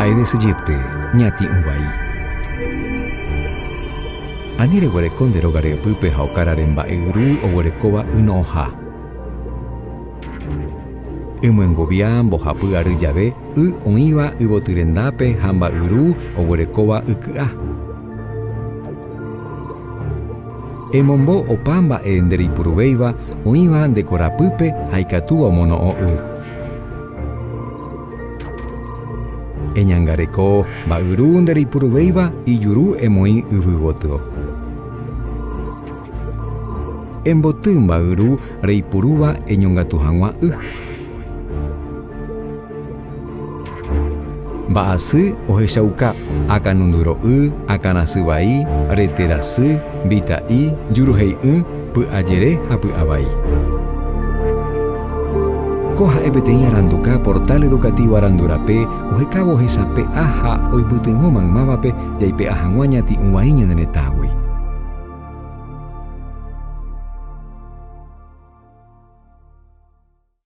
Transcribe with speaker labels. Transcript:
Speaker 1: Aedes aegypti, ñati'ũ vai. Ani reguereko nde róga ryepýpe ha okárare mba'yru oguerekóva yno'õha. Ymyengovia mbohapy ary jave y oĩva yvoty rendápe ha mba'yru oguerekóva yky'a. Emombo opa mba'e ndereipuruvéiva oĩva nde korapýpe ha ikatúva omono'õ y. Eñangareko mba'yru ndereipuruvéiva ijuru emoĩ yvy gotyo. Emboty mba'yru reipurúva eñongatu hag̃ua y. Mba'asy ohechauka akãnunduro'y, akãrasy vai, rete rasy, mbita'i, juruhei'ỹ, py'ajere ha py'avai. Ko ha'e peteĩ aranduka Portal Educativo Arandu Rape ohekávo ohesape'a ha oipytyvõ maymávape jaipe'a hag̃ua ñati'ũ vai ñane retãgui.